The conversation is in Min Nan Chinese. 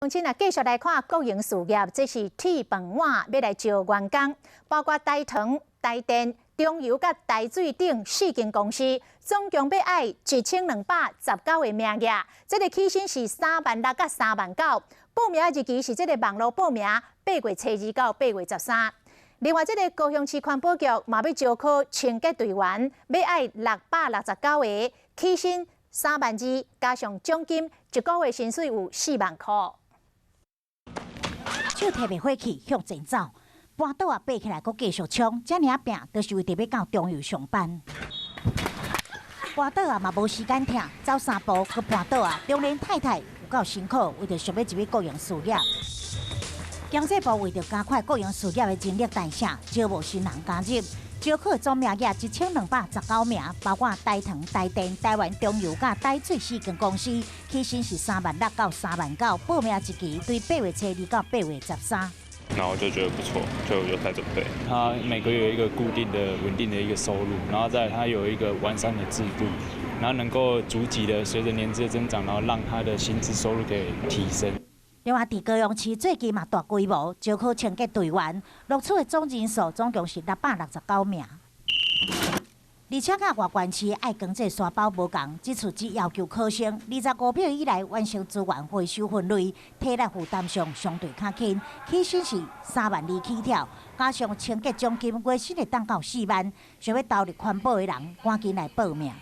請啊，繼續來看國營事業，這是鐵飯碗欲來招員工，包括台糖、台電、中油佮台水等四間公司，總共欲愛1219個名額。這个起薪是3萬6佮3萬9。報名日期是這个網路報名，8月初二到8月13。另外，這个高雄市環保局嘛欲招考清潔隊員，欲愛669個，起薪3萬2，加上獎金，一個月薪水有4萬箍。手提袂火氣向前走，跋倒仔爬起來，閣繼續衝，遮爾仔拚，就是為著欲到中油上班。跋倒仔嘛無時間疼，走三步閣跋倒仔，中年太太有夠辛苦，為著想欲入去國營事業。經濟部為著加快國營事業的人力代謝，招募新人加入。招考總名額1219名，包括台糖、台電、台灣中油佮台水四間公司，起薪是3萬6到3萬9。報名日期對8月初二到8月13。然後就覺得不錯，就有在準備。他每個月有一個固定的、穩定的一個收入，然後再來他有一個完善的制度，然後能夠逐級的隨着年資的增長，然後讓他的薪資收入給提升。另外，佇高雄市最近嘛大規模招考清潔隊員，錄取的總人數總共是669名。而且佮外縣市愛扛這沙包無仝，這次只要求考生25票以內完成資源回收分類，體力負擔上相對較輕，起薪是3萬2起跳，加上清潔獎金，月薪會當到4萬。想欲投入環保的人，趕緊來報名。